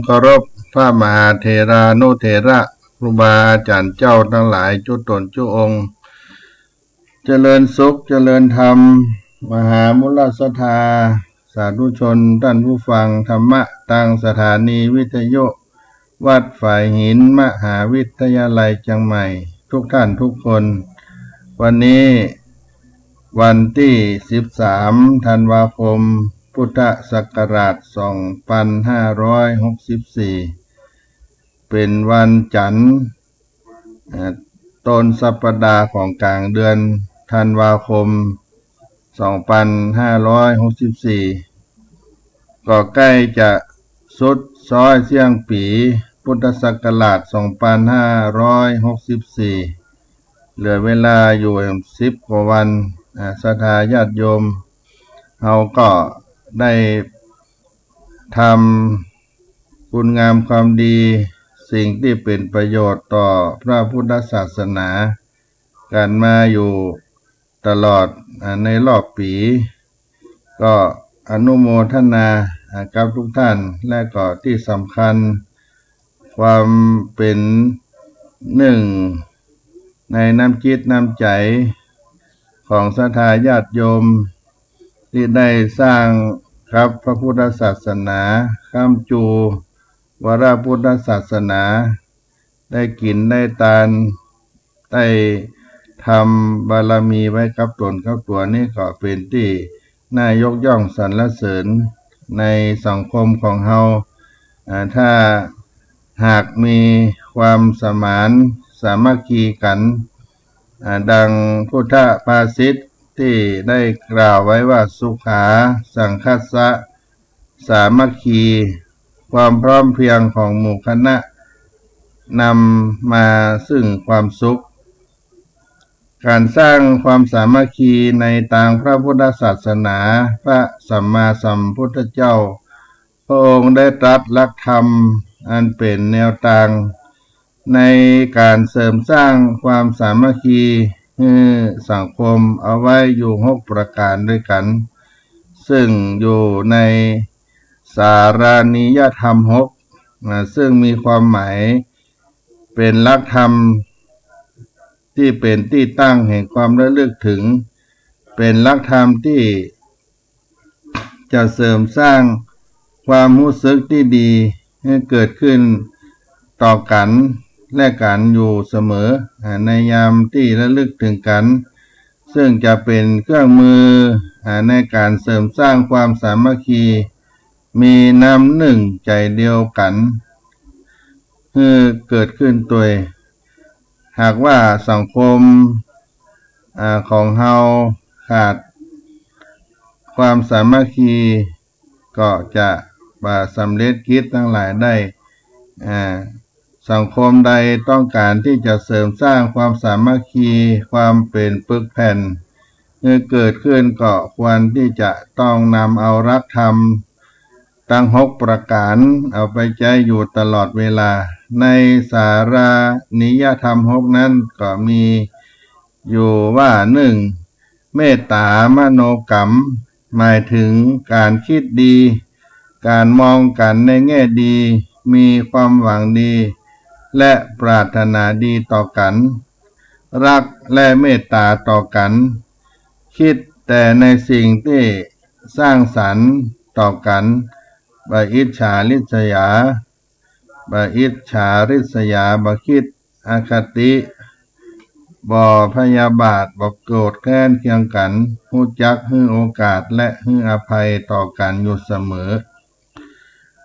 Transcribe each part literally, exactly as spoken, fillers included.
เคารพพระมหาเถรานุเถระ ครูบาอาจ๋ารย์เจ้าตังหลายจุ๊ต๋นจุ๊องค์ เจริญสุขเจริญธรรม มหามูลศรัทธา สาธุชนต้านผู้ฟังธรรมะตางสถานีวิทยุวัดฝายหิน มหาวิทยาลัยเจียงใหม่ ทุกท่านทุกคน วันนี้วันตี้สิบสามธันวาคม พุทธศักราชสองปันห้าร้อยหกสิบสี่ เป๋นวันจั๋นทร์ เอ่อ ต้นสัปดาห์ของก๋างเดือนธันวาคม สองปันห้าร้อยหกสิบสี่ ก็ใก้จะสุดซ้อยเสี้ยงปี๋พุทธศักราชสองปันห้าร้อยหกสิบสี่ เหลือเวลาอยู่สิบกว่าวัน อ่า ศรัทธาญาติโยม เฮาก็ได้ทำคุณงามความดี สิ่งตี้เป๋นประโยชน์ต่อพระพุทธศาสนา กั๋นมาอยู่ตลอด อ่า ในรอบปี๋ ก็อนุโมทนา อ่า กับทุกท่าน และก็ตี้สำคัญ ความเป๋นนึ่งในน้ำจิตน้ำใจ๋ของศรัทธาญาติโยม ตี้ได้สร้างกับพระพุทธศาสนา ค้ำจูวรพุทธศาสนา ได้กิ๋นได้ตาน ได้ทำบารมีไว้กับต๋นกับตั๋ว นี่ก็เป๋นตี้น่ายกย่องสรรเสริญในสังคมของเฮา อ่า ถ้าหากมีความสมานสามัคคีกั๋น อ่า ดังพุทธภาษิตตี้ได้กล่าวไว้ว่า สุขา สังคัสสะ สามัคคี ความพร้อมเพรียงของหมู่คณะ นำมาซึ่งความสุข ก๋านสร้างความสามัคคีในตางพระพุทธศาสนา พระสัมมาสัมพุทธเจ้า พระองค์ได้ตรัสหลักธรรมอันเป๋นแนวตาง ในก๋านเสริมสร้างความสามัคคีหื้อสังคมเอาไว้อยู่หกประก๋านด้วยกั๋น ซึ่งอยู่ในสารานิยธรรมหก นะ ซึ่งมีความหมายเป๋นหลักธรรมตี้เป๋นตี้ตั้งแห่งความระลึกถึง เป๋นหลักธรรมตี้ จะเสริมสร้างความฮู้สึกตี้ดีหื้อเกิดขึ้นต่อกั๋นและกั๋นอยู่เสมอ อ่า ในยามตี้ระลึกถึงกั๋น ซึ่งจะเป๋นเครื่องมือ อ่า ในก๋านเสริมสร้างความสามัคคี มีน้ำนึ่งใจ๋เดียวกั๋น หื้อเกิดขึ้นตวย หากว่าสังคม อ่า ของเฮาขาดความสามัคคี ก็จะบ่สำเร็จกิจตังหลายได้ อ่า สังคมใดต้องก๋านตี้จะเสริมสร้างความสามัคคี ความเป๋นปึกแผ่น หื้อเกิดขึ้น ก็ควรตี้จะต้องนำเอาหลักธรรมตังหกประก๋านเอาไปใจ๊อยู่ตลอดเวลา ในสารานิยธรรมหกนั้นก็มีอยู่ว่า นึ่ง เมตตามโนกรรม หมายถึงก๋านกึ๊ดดี ก๋านมองกั๋นในแง่ดี มีความหวังดี และปรารถนาดีต่อกั๋น ฮักและเมตตาต่อกั๋น กึ๊ดแต่ในสิ่งตี้สร้างสรรค์ต่อกั๋น บ่อิจฉาริษยา บ่อิจฉาริษยา บ่กึ๊ดอคติ บ่พยาบาท บ่โกรธแค้นเคืองกั๋น ฮู้จักหื้อโอกาสและหื้ออภัยต่อกั๋นอยู่เสมอ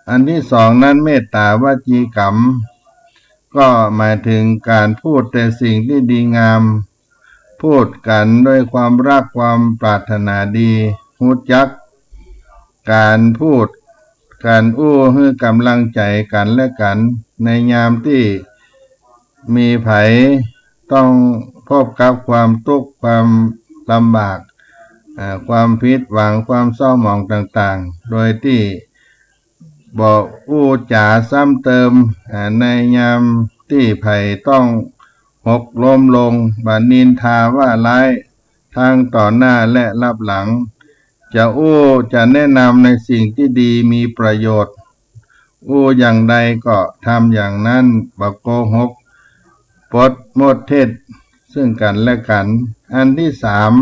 อันตี้สองนั้น เมตตาวจีกรรม ก็หมายถึงก๋านพูดแต่สิ่งตี้ดีงาม พูดกั๋นด้วยความฮักความปรารถนาดี ฮู้จักก๋านพูด ก๋านอู้หื้อก๋ำลังใจ๋กั๋นและกั๋น ในยามตี้มีใผต้องพบกับความตุ๊กข์ความลำบาก อ่า ความผิดหวัง ความเศร้าหมองต่างๆ โดยตี้บ่อู้จ๋าซ้ำเติม อ่า ในยามตี้ใผต้องหกล้มลง บ่นินทาว่าร้าย ทั้งต่อหน้าและลับหลัง จะอู้จะแนะนำในสิ่งตี้ดีมีประโยชน์ อู้อย่างใดก็ทำอย่างนั้น บ่โกหก ปดมดเท็จซึ่งกั๋นและกั๋น อันที่สาม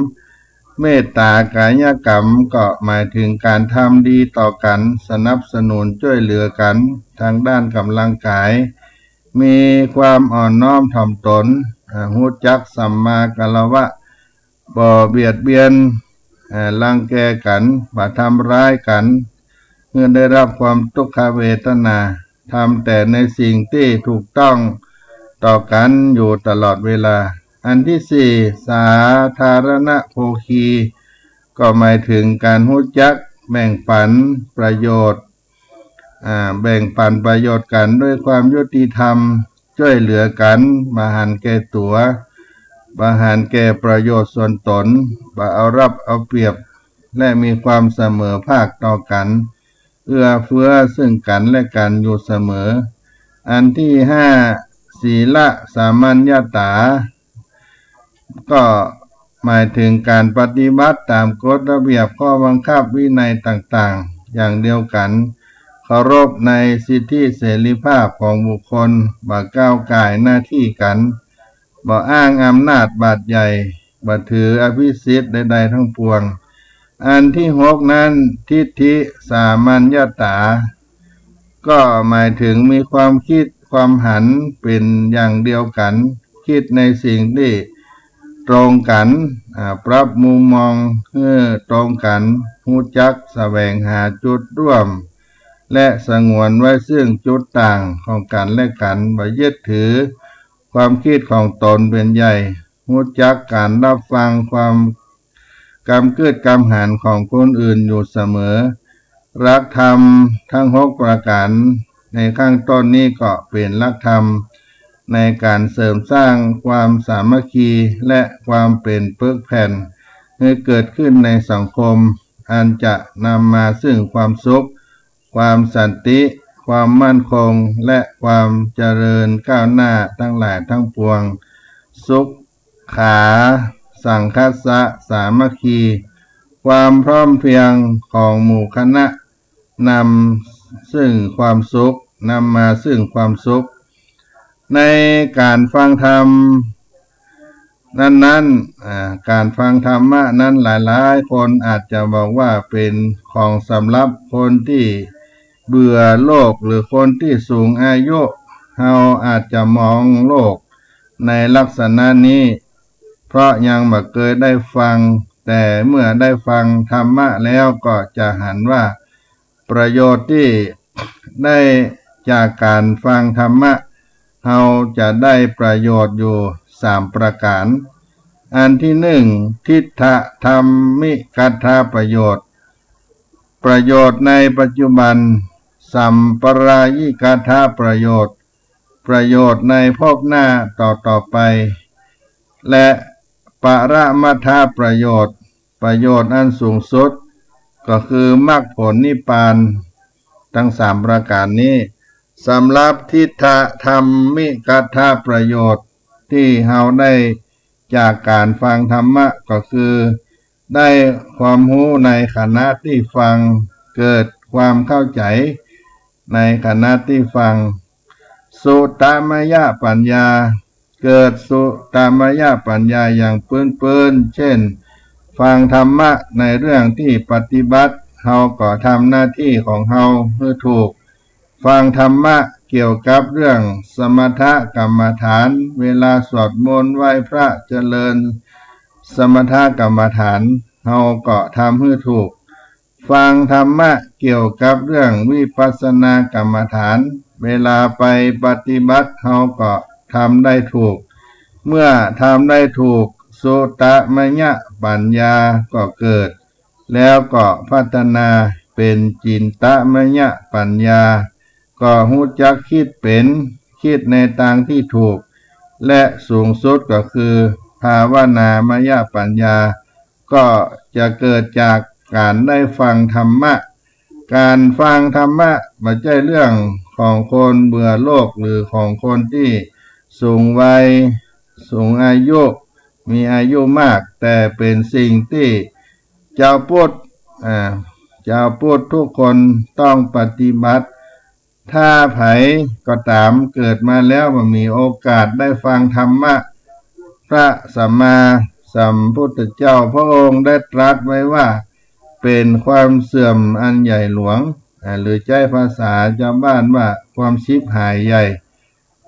เมตตากายกรรม ก็หมายถึงก๋านทำดีต่อกั๋น สนับสนุนจ้วยเหลือกั๋น ตางด้านก๋ำลังกาย มีความอ่อนน้อมถ่อมต๋น อ่า ฮู้จักสัมมาคารวะ บ่เบียดเบียน อ่า รังแกกั๋น บ่ทำร้ายกั๋น หื้อได้ฮับความตุ๊กขเวทนา ทำแต่ในสิ่งตี้ถูกต้องต่อกั๋นอยู่ตลอดเวลา อันที่สี่ สาธารณโภคี ก็หมายถึงก๋านฮู้จักแบ่งปั๋นประโยชน์ อ่า แบ่งปั๋นประโยชน์กั๋นด้วยความยุติธรรม จ้วยเหลือกั๋น บ่หันแก่ตั๋ว บ่หันแก่ประโยชน์ส่วนต๋น บ่เอารัดเอาเปรียบ และมีความเสมอภาคต่อกั๋น เอื้อเฟื้อซึ่งกั๋นและกั๋นอยู่เสมอ อันที่ห้า ศีลสามัญญตา ก็หมายถึงก๋านปฏิบัติต๋ามกฎระเบียบข้อบังคับวินัยต่างๆ อย่างเดียวกั๋น เคารพในสิทธิเสรีภาพของบุคคล บ่ก้าวก่ายหน้าตี้กั๋น บ่อ้างอำนาจบาดใหญ่ บ่ถืออภิสิทธิ์ใดๆ ทั้งปวง อันที่หกนั้น ทิฏฐิสามัญญตา ก็หมายถึงมีความกึ๊ดความหันเป๋นอย่างเดียวกั๋น กึ๊ดในสิ่งตี้ตรงกั๋น อ่า ปรับมุมมองหื้อตรงกั๋น ฮู้จักแสวงหาจุดร่วม และสงวนไว้ซึ่งจุดต่างของกั๋นและกั๋น บ่ยึดถือความกึ๊ดของต๋นเป๋นใหญ่ ฮู้จักก๋านฮับฟังความกำกึ๊ดกำหันของคนอื่นอยู่เสมอ หลักธรรมทั้งหกประก๋านในข้างต้นนี้ก็เป๋นหลักธรรมในก๋านเสริมสร้างความสามัคคีและความเป๋นปึกแผ่นหื้อเกิดขึ้นในสังคม อันจะนำมาซึ่งความสุข ความสันติ ความมั่นคง และความเจริญก้าวหน้าทั้งหลายทั้งปวง สุขา สังคัสสะ สามัคคี ความพร้อมเพรียงของหมู่คณะ นำซึ่งความสุข นำมาซึ่งความสุข ในก๋านฟังธรรมนั้นๆ อ่า ก๋านฟังธรรมะนั้นหลายๆ คนอาจจะบอกว่าเป๋นของสำหรับคนตี้เบื่อโลก หรือคนตี้สูงอายุ เฮาอาจจะมองโลกในลักษณะนี้ เพราะยังบ่เกยได้ฟัง แต่เมื่อได้ฟังธรรมะแล้วก็จะหันว่าประโยชน์ตี้ได้จากก๋านฟังธรรมะ เฮาจะได้ประโยชน์อยู่สามประก๋าน อันที่หนึ่ง ทิฏฐธรรมิกัตถประโยชน์ ประโยชน์ในปัจจุบัน สัมปรายิกัตถประโยชน์ ประโยชน์ในภพหน้าต่อๆ ไป และปรมัตถประโยชน์ ประโยชน์อันสูงสุด ก็คือมรรคผลนิพพาน ทั้งสามประก๋านนี้ สำหรับทิฏฐธรรมิกัตถประโยชน์ ตี้เฮาได้จากก๋านฟังธรรมะ ก็คือได้ความฮู้ในขณะตี้ฟัง เกิดความเข้าใจ๋ในขณะตี้ฟัง สุตตมยปัญญา เกิดสุตตมยปัญญาอย่างปื้นๆ เช่น ฟังธรรมะในเรื่องตี้ปฏิบัติ เฮาก็ทำหน้าตี้ของเฮาหื้อถูก ฟังธรรมะเกี่ยวกับเรื่องสมถกรรมฐาน เวลาสวดมนต์ไหว้พระเจริญสมถกรรมฐาน เฮาก็ทำหื้อถูก ฟังธรรมะเกี่ยวกับเรื่องวิปัสสนากรรมฐาน เวลาไปปฏิบัติ เฮาก็ทำได้ถูก เมื่อทำได้ถูก สุตตมยปัญญาก็เกิด แล้วก็พัฒนาเป๋นจินตมยปัญญา ก็ฮู้จักกึ๊ดเป๋น กึ๊ดในตางตี้ถูก และสูงสุดก็คือภาวนามยปัญญา ก็จะเกิดจากก๋านได้ฟังธรรมะ ก๋านฟังธรรมะบ่ใจ้เรื่องของคนเบื่อโลก หรือของคนตี้สูงวัย สูงอายุ มีอายุมาก แต่เป๋นสิ่งตี้จาวพุทธ อ่า จาวพุทธทุกคนต้องปฏิบัติ ถ้าใผก็ต๋ามเกิดมาแล้วบ่มีโอกาสได้ฟังธรรมะ พระสัมมาสัมพุทธเจ้าพระองค์ได้ตรัสไว้ว่า เป๋นความเสื่อมอันใหญ่หลวง อ่า หรือใจ๊ภาษาจาวบ้านว่าความฉิบหายใหญ่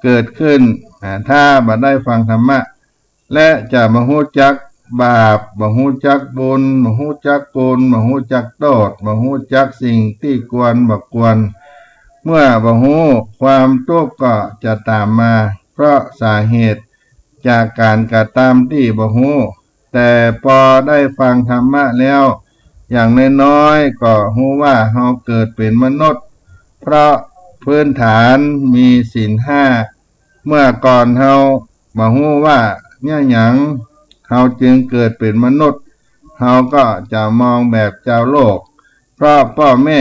เกิดขึ้น อ่า ถ้าบ่ได้ฟังธรรมะ และจะบ่ฮู้จักบาป บ่ฮู้จักบุญ บ่ฮู้จักคุณ บ่ฮู้จักโต้ษ บ่ฮู้จักสิ่งตี้ควรบ่ควร เมื่อบ่ฮู้ ความตุ๊กข์ก็จะต๋ามมา เพราะสาเหตุจากก๋านกระตำตี้บ่ฮู้ แต่ปอได้ฟังธรรมะแล้ว อย่างน้อยๆ ก็ฮู้ว่าเฮาเกิดเป๋นมนุษย์ เพราะพื้นฐานมีศีลห้า เมื่อก่อนเฮาบ่ฮู้ว่าเยียะหยัง เฮาจึงเกิดเป๋นมนุษย์ เฮาก็จะมองแบบจาวโลก เพราะป้อแม่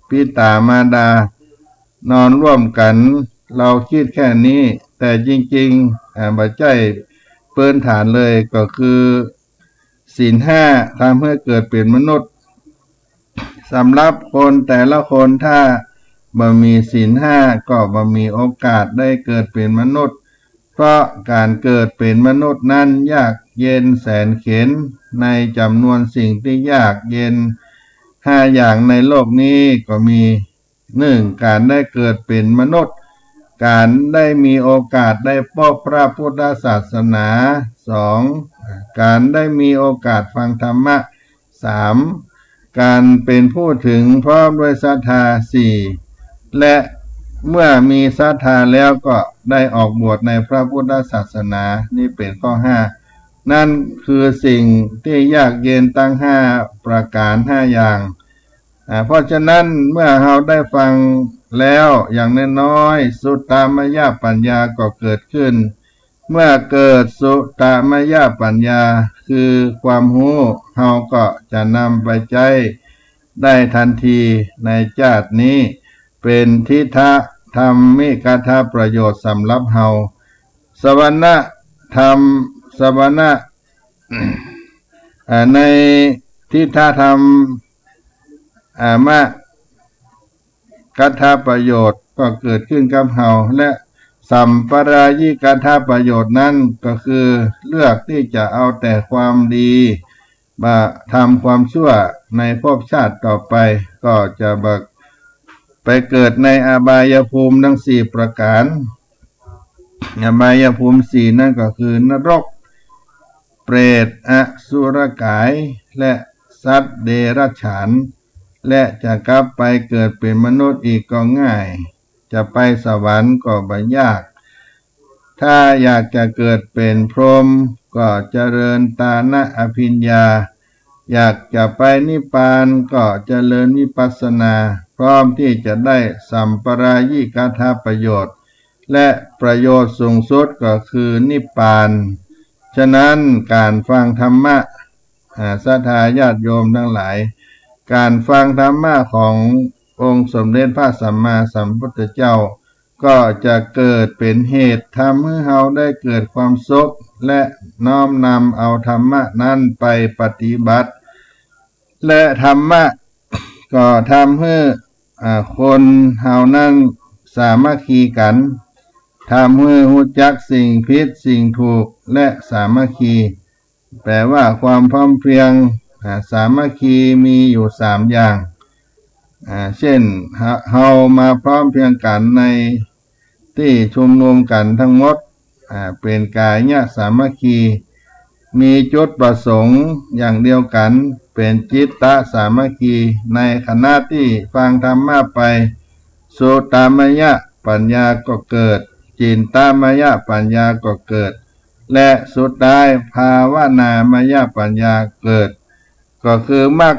ปิต๋ามารดา นอนร่วมกั๋น เฮากึ๊ดแค่นี้ แต่จริงๆ อ่า บ่ใจ้พื้นฐานเลย ก็คือศีลห้าทำหื้อเกิดเป๋นมนุษย์ สำหรับคนแต่ละคนถ้าบ่มีศีลห้าก็บ่มีโอกาสได้เกิดเป๋นมนุษย์ เพราะก๋านเกิดเป๋นมนุษย์นั้นยากเย็นแสนเข็ญ ในจ๋ำนวนสิ่งตี้ยากเย็นห้าอย่างในโลกนี้ก็มี หนึ่ง ก๋านได้เกิดเป๋นมนุษย์ ก๋านได้มีโอกาสได้ปบพระพุทธศาสนา สอง ก๋านได้มีโอกาสฟังธรรมะ สาม ก๋านเป๋นผู้เถิงพร้อมด้วยศรัทธา สี่ และเมื่อมีศรัทธาแล้วก็ได้ออกบวชในพระพุทธศาสนา นี่เป๋นข้อห้า นั่นคือสิ่งตี้ยากเย็นตังห้าประก๋านห้าอย่าง อ่า เพราะฉะนั้นเมื่อเฮาได้ฟังแล้วอย่างน้อยๆ สุตตมยปัญญาก็เกิดขึ้น เมื่อเกิดสุตตมยปัญญาคือความฮู้ เฮาก็จะนำไปใจ๊ได้ตันทีในจาตินี้ เป๋นทิฏฐธรรมิกถประโยชน์สำหรับเฮา สวณธรรม สวณ อ่า ในทิฏฐธรรม อ่า มกถประโยชน์ก็เกิดขึ้นกับเฮา และสัมปรายิกถประโยชน์นั้นก็คือเลือกตี้จะเอาแต่ความดี บ่ทำความชั่วในภพชาติต่อไป ก็จะบ่ไปเกิดในอบายภูมิตังสี่ประก๋าน อบายภูมิสี่นั้นก็คือนรก เปรต อสุรกาย และสัตว์เดรัจฉาน และจะกลับไปเกิดเป๋นมนุษย์อีกก็ง่าย จะไปสวรรค์ก็บ่ยาก ถ้าอยากจะเกิดเป๋นพรหมก็เจริญตานะอภิญญา อยากจะไปนิพพานก็เจริญวิปัสสนา พร้อมตี้จะได้สัมปรายิกถประโยชน์ และประโยชน์สูงสุดก็คือนิพพาน ฉะนั้นก๋านฟังธรรมะ อ่า ศรัทธาญาติโยมตังหลาย ก๋านฟังธรรมะขององค์สมเด็จพระสัมมาสัมพุทธเจ้า ก็จะเกิดเป๋นเหตุทำหื้อเฮาได้เกิดความสุข และน้อมนำเอาธรรมะนั้นไปปฏิบัติ และธรรมะก็ทำหื้อ อ่า คนเฮานั้นสามัคคีกั๋น ทำหื้อฮู้จักสิ่งผิดสิ่งถูก และสามัคคี แปลว่าความพร้อมเพรียง อ่า สามัคคีมีอยู่สามอย่าง อ่า เช่น เฮา เฮามาพร้อมเพรียงกั๋นในตี้ชุมนุมกั๋นตังหมด อ่า เป๋นกายสามัคคี มีจุดประสงค์อย่างเดียวกั๋น เป๋นจิตตสามัคคี ในขณะตี้ฟังธรรมะไป สุตตมยปัญญาก็เกิด จินตมยปัญญาก็เกิด และสุดท้ายภาวนามยปัญญาเกิด ก็คือมรรค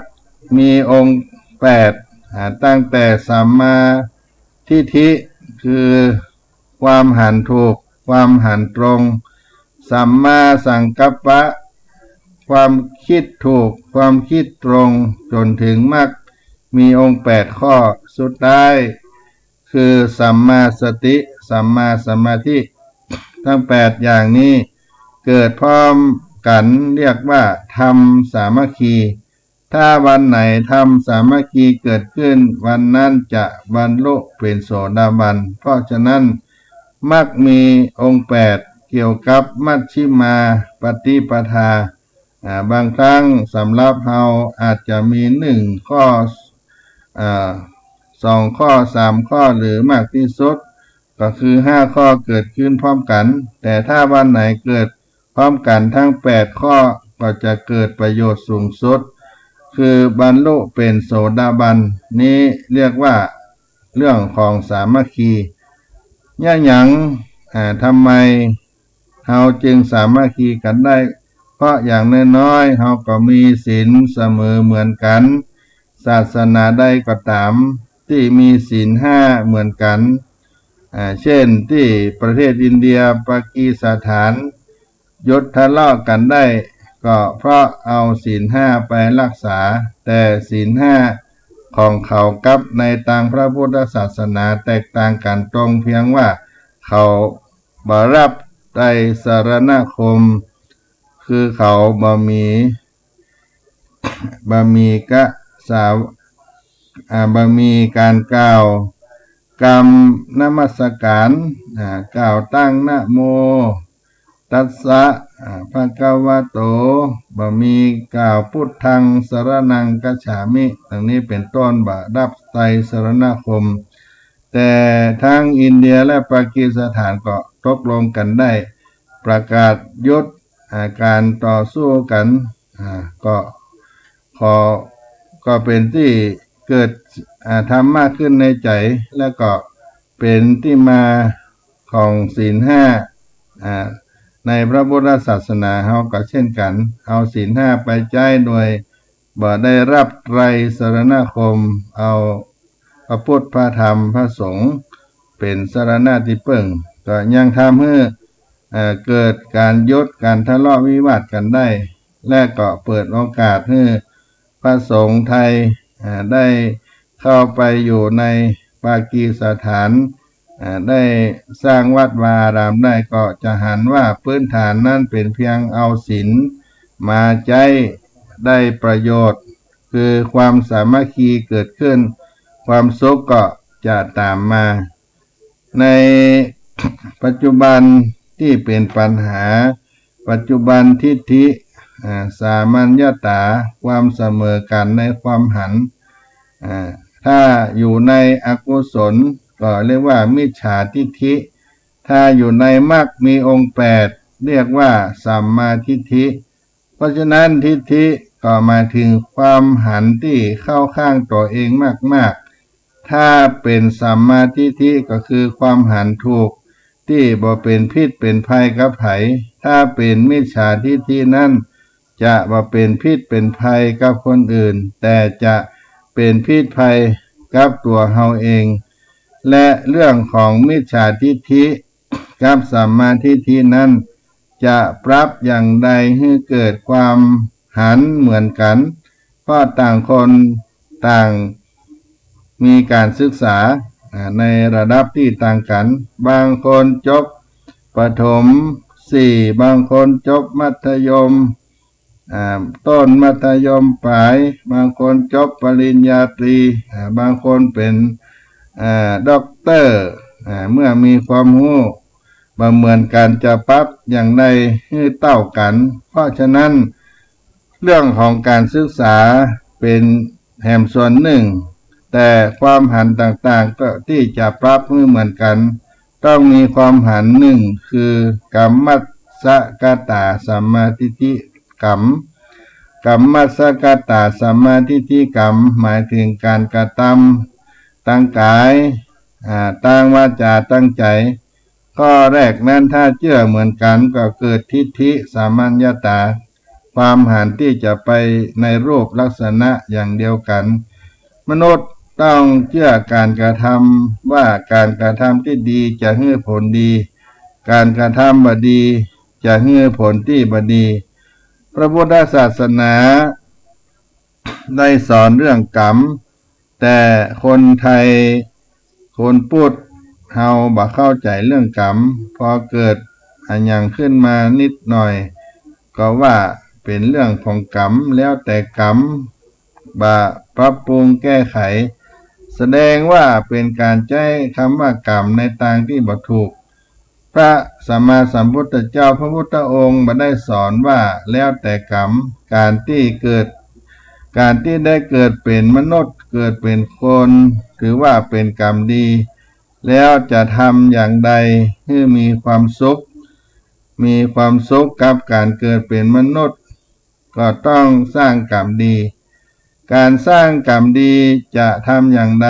มีองค์แปด อ่า ตั้งแต่สัมมาทิฏฐิ คือความหันถูก ความหันตรง สัมมาสังกัปปะ ความกึ๊ดถูก ความกึ๊ดตรง จ๋นเถิงมรรคมีองค์แปดข้อ สุดท้าย คือสัมมาสติ สัมมาสมาธิ ตังแปดอย่างนี้เกิดพร้อมกั๋นเรียกว่าธรรมสามัคคี ถ้าวันไหนธรรมสามัคคีเกิดขึ้น วันนั้นจะบรรลุเป๋นโสดาบัน เพราะฉะนั้น มรรคมีองค์แปด เกี่ยวกับมัชฌิมาปฏิปทา อ่า บางครั้งสำหรับเฮาอาจจะมีหนึ่งข้อ อ่า สองข้อ สามข้อ หรือมากที่สุดก็คือห้าข้อเกิดขึ้นพร้อมกั๋น แต่ถ้าวันไหนเกิดพร้อมกั๋นทั้งแปดข้อ ก็จะเกิดประโยชน์สูงสุด คือบรรลุเป๋นโสดาบัน นี้เรียกว่าเรื่องของสามัคคี เยียะหยัง อ่า ทำไม เฮาจึงสามัคคีกั๋นได้ เพราะอย่างน้อยๆ เฮาก็มีศีลเสมอเหมือนกั๋น ศาสนาใดก็ต๋ามตี้มีศีลห้าเหมือนกั๋น อ่า เช่นตี้ประเทศอินเดีย ปากีสถาน หยุดทะเลาะกั๋นได้ ก็เพราะเอาศีลห้าไปรักษา แต่ศีลห้าของเขากับในตางพระพุทธศาสนาแตกต่างกั๋นตรงเพียงว่าเขา บ่ฮับไตรสรณคมน์ คือเขาบ่มี บ่มีกะสาว อ่า บ่มีก๋านกล่าวกำนมัสก๋าน อ่า กล่าวตั้งนะโมตัสสะ อ่า ภะคะวะโต บ่มีกล่าวพุทธังสรณังคัจฉามิ ดังนี้เป๋นต้น บ่ฮับไตรสรณคมน์ แต่ทั้งอินเดียและปากีสถานก็ตกลงกั๋นได้ ประกาศหยุด อ่า ก๋านต่อสู้กั๋น อ่า ก็ ขอ ก็เป๋นตี้เกิด อ่า ธรรมะขึ้นในใจ๋ แล้วก็เป๋นตี้มาของศีลห้า อ่า ในพระพุทธศาสนาเฮาก็เช่นกั๋น เอาศีลห้าไปใจ๊โดย บ่ได้ฮับไตรสรณคมน์ เอาพระพุทธ พระธรรม พระสงฆ์ เป๋นสรณะตี้เปิ้ง ก็ยังทำหื้อ เอ่อ เกิดก๋านหยุดก๋านทะเลาะวิวาทกั๋นได้ และก็เปิดโอกาสหื้อพระสงฆ์ไทย เอ่อ ได้เข้าไปอยู่ในปากีสถาน อ่า ได้สร้างวัดวาอารามได้ ก็จะหันว่าพื้นฐานนั้นเป๋นเพียงเอาศีลมาใจ๊ได้ประโยชน์ คือความสามัคคีเกิดขึ้น ความสุขก็จะต๋ามมา ในปัจจุบันตี้เป๋นปัญหา ปัจจุบันทิฏฐิ อ่า สามัญญตา ความเสมอกั๋นในความหัน อ่า ถ้าอยู่ในอกุศลก็เรียกว่ามิจฉาทิฏฐิ ถ้าอยู่ในมรรคมีองค์แปด เรียกว่าสัมมาทิฏฐิ เพราะฉะนั้นทิฏฐิก็หมายถึงความหันตี้เข้าข้างตั๋วเองมากๆ ถ้าเป๋นสัมมาทิฏฐิก็คือความหันถูกตี้บ่เป๋นพิษเป๋นภัยกับใผ ถ้าเป๋นมิจฉาทิฏฐินั้น จะบ่เป๋นพิษเป๋นภัยกับคนอื่น แต่จะเป๋นพิษภัยกับตั๋วเฮาเอง และเรื่องของมิจฉาทิฏฐิกับสัมมาทิฏฐินั้น จะปรับอย่างใดหื้อเกิดความหันเหมือนกั๋น เพราะต่างคนต่างมีก๋านศึกษา อ่า ในระดับตี้ต่างกั๋น บางคนจบประถมสี่ บางคนจบมัธยม อ่า ต้น มัธยมปลาย บางคนจบปริญญาตรี อ่า บางคนเป๋น อ่า ด็อกเตอร์ อ่า เมื่อมีความฮู้บ่เหมือนกั๋น จะปรับอย่างใดหื้อเต้ากั๋น เพราะฉะนั้น เรื่องของก๋านศึกษาเป๋นแหมส่วนนึ่ง แต่ความหันต่างๆ ก็ตี้จะปรับหื้อเหมือนกั๋น ต้องมีความหันนึ่ง คือ กัมมัสสกตาสัมมาทิฏฐิกัม กัมมัสสกตาสัมมาทิฏฐิกัม หมายถึงก๋านกระตำตางก๋าย อ่า ตางวาจา ตางใจ๋ ข้อแรกนั้นถ้าเจื้อเหมือนกั๋นก็เกิดทิฏฐิสามัญญตา ความหันตี้จะไปในรูปลักษณะอย่างเดียวกั๋น มนุษย์ต้องเจื้อก๋านกระทำว่าก๋านกระทำตี้ดีจะหื้อผลดี ก๋านกระทำบ่ดีจะหื้อผลตี้บ่ดี พระพุทธศาสนาได้สอนเรื่องกรรม แต่คนไทย คนพุทธเฮาบ่เข้าใจ๋เรื่องกรรม พอเกิดอะหยังขึ้นมานิดหน่อย ก็ว่าเป๋นเรื่องของกรรม แล้วแต่กรรม บ่ปรับปรุงแก้ไข แสดงว่าเป๋นก๋านใจ๊กำว่ากรรมในตางตี้บ่ถูก พระสัมมาสัมพุทธเจ้าพระพุทธองค์บ่ได้สอนว่าแล้วแต่กรรม ก๋านตี้เกิด ก๋านตี้ได้เกิดเป๋นมนุษย์ เกิดเป๋นคน ถือว่าเป๋นกรรมดี แล้วจะทำอย่างใดหื้อมีความสุข มีความสุขกับก๋านเกิดเป๋นมนุษย์ ก็ต้องสร้างกรรมดี ก๋านสร้างกรรมดีจะทำอย่างใด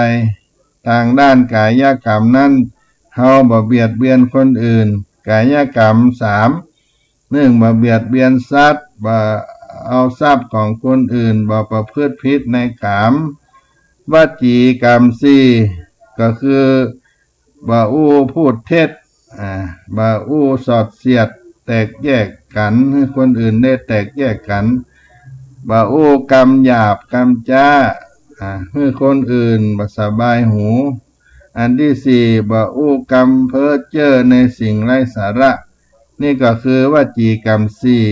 ตางด้านก๋ายกรรมนั้น เฮาบ่เบียดเบียนคนอื่น ก๋ายกรรมสาม นึ่ง บ่เบียดเบียนสัตว์ บ่เอาทรัพย์ของคนอื่น บ่ประพฤติผิดในกาม วจีกรรมสี่ ก็คือ บ่อู้พูดเท็จ อ่า บ่อู้ส่อเสียดแตกแยกกั๋น หื้อคนอื่นได้แตกแยกกั๋น บ่อู้กำหยาบกำจ๊า อ่า หื้อคนอื่นบ่สบายหู อันตี้สี่ บ่อู้กำเพ้อเจ้อในสิ่งไร้สาระ นี่ก็คือวจีกรรมสี่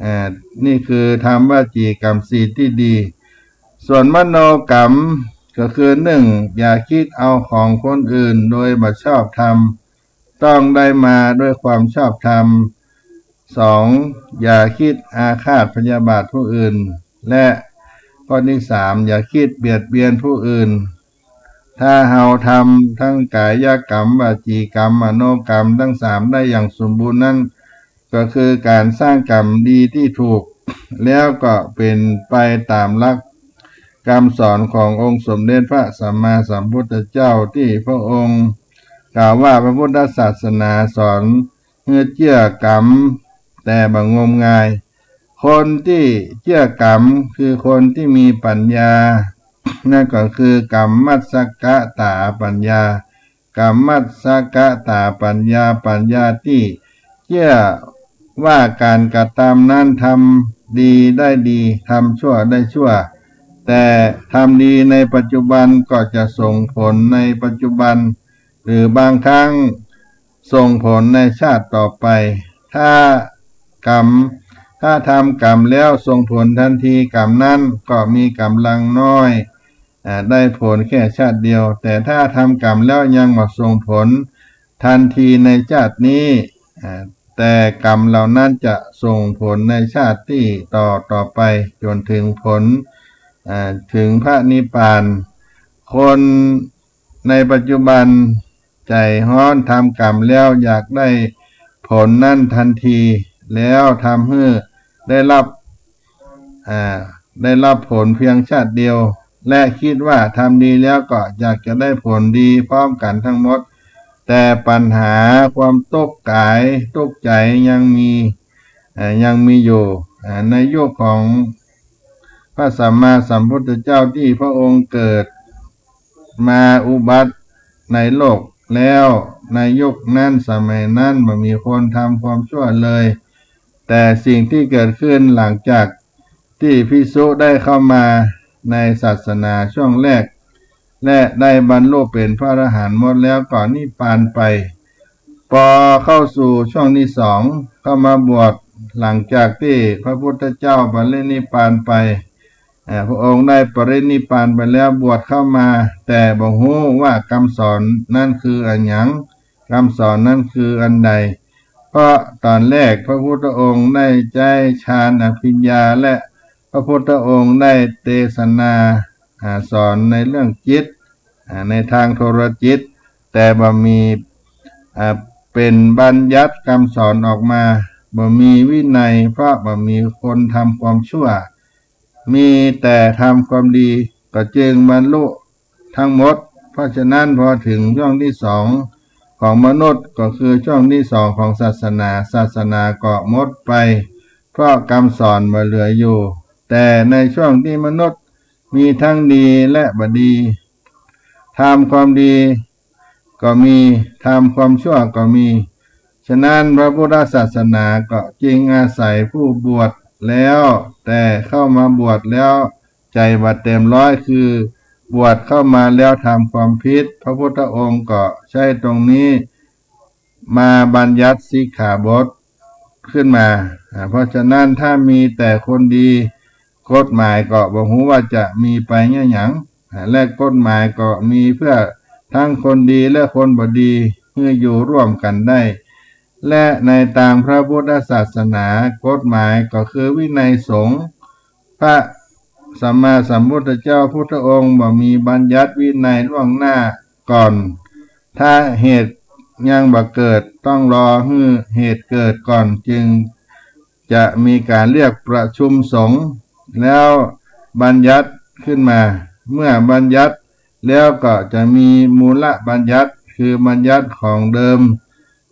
อ่า นี่คือทำวจีกรรมสี่ตี้ดี ส่วนมโนกรรมก็คือ นึ่ง อย่าคิดเอาของคนอื่นโดยบ่ชอบธรรม ต้องได้มาด้วยความชอบธรรม สอง อย่าคิดอาฆาตพยาบาทผู้อื่น และข้อตี้สาม อย่าคิดเบียดเบียนผู้อื่น ถ้าเฮาทำตึงก๋ายกรรม วจีกรรม มโนกรรมตึงสามได้อย่างสมบูรณ์นั้น ก็คือก๋านสร้างกรรมดีตี้ถูก แล้วก็เป๋นไปต๋ามหลักกำสอนขององค์สมเด็จพระสัมมาสัมพุทธเจ้าตี้พระองค์กล่าวว่าพระพุทธศาสนาสอนหื้อเจื้อกรรม แต่บ่งมงาย คนตี้เจื้อกรรมคือคนตี้มีปั๋ญญา นั่นก็คือกัมมัสสกตาปั๋ญญา กัมมัสสกตาปั๋ญญา ปั๋ญญาตี้เจื้อว่าก๋านกระตำนั้นทำดีได้ดี ทำชั่วได้ชั่ว แต่ทำดีในปัจจุบันก็จะส่งผลในปัจจุบัน หรือบางครั้งส่งผลในชาติต่อไป ถ้ากรรม ถ้าทำกรรมแล้วส่งผลทันที กรรมนั้นก็มีก๋ำลังน้อย อ่า ได้ผลแค่ชาติเดียว แต่ถ้าทำกรรมแล้วยังบ่ส่งผลทันทีในชาตินี้ อ่า แต่กรรมเหล่านั้นจะส่งผลในชาติตี้ต่อต่อไป จ๋นถึงผล อ่า ถึงพระนิพพาน คนในปัจจุบันใจ๋ฮ้อน ทำกรรมแล้วอยากได้ผลนั้นทันที แล้วทำหื้อได้รับ อ่า ได้รับผลเพียงชาติเดียว และคิดว่าทำดีแล้วก็อยากจะได้ผลดีพร้อมกั๋นตึงหมด แต่ปัญหาความตุ๊กข์ก๋ายตุ๊กข์ใจ๋ยังมี อ่า ยังมีอยู่ อ่า ในยุคของพระสัมมาสัมพุทธเจ้าตี้พระองค์เกิดมาอุบัติในโลกแล้ว ในยุคนั้นสมัยนั้นบ่มีคนทำความชั่วเลย แต่สิ่งตี้เกิดขึ้นหลังจากตี้ภิกษุได้เข้ามาในศาสนาช่วงแรก และได้บรรลุเป๋นพระอรหันต์หมดแล้วก็นิพพานไป ปอเข้าสู่ช่วงตี้สอง เข้ามาบวชหลังจากตี้พระพุทธเจ้าปรินิพพานไป อ่า พระองค์ได้ปรินิพพานไปแล้วบวชเข้ามา แต่บ่ฮู้ว่ากำสอนนั้นคืออะหยัง กำสอนนั้นคืออันใด เพราะต๋อนแรกพระพุทธองค์ได้ใจ๊ฌานอภิญญา และพระพุทธองค์ได้เตสนา อ่า สอนในเรื่องจิต อ่า ในตางโทรจิต แต่บ่มี อ่า เป๋นบัญญัติกำสอนออกมา บ่มีวินัย เพราะบ่มีคนทำความชั่ว มีแต่ทำความดี ก็จึงบรรลุตึงหมด เพราะฉะนั้นพอถึงช่วงตี้สองของมนุษย์ ก็คือช่วงตี้สองของศาสนา ศาสนาก็หมดไป เพราะกำสอนบ่เหลืออยู่ แต่ในช่วงตี้มนุษย์มีตึงดีและบ่ดี ทำความดีก็มี ทำความชั่วก็มี ฉะนั้นพระพุทธศาสนาก็จึงอาศัยผู้บวชแล้ว แต่เข้ามาบวชแล้วใจ๋บ่เต๋มร้อย คือบวชเข้ามาแล้วทำความผิด พระพุทธองค์ก็ใจ๊ตรงนี้มาบัญญัติสิกขาบทขึ้นมา อ่า เพราะฉะนั้นถ้ามีแต่คนดี กฎหมายก็บ่ฮู้ว่าจะมีไปเยียะหยัง และกฎหมายก็มีเปื้อตึงคนดีและคนบ่ดีหื้ออยู่ร่วมกั๋นได้ และในตางพระพุทธศาสนา กฎหมายก็คือวินัยสงฆ์ พระสัมมาสัมพุทธเจ้าพุทธองค์บ่มีบัญญัติวินัยล่วงหน้าก่อน ถ้าเหตุยังบ่เกิด ต้องรอหื้อเหตุเกิดก่อน จึงจะมีก๋านเรียกประชุมสงฆ์ แล้วบัญญัติขึ้นมา เมื่อบัญญัติแล้วก็จะมีมูลบัญญัติ คือบัญญัติของเดิม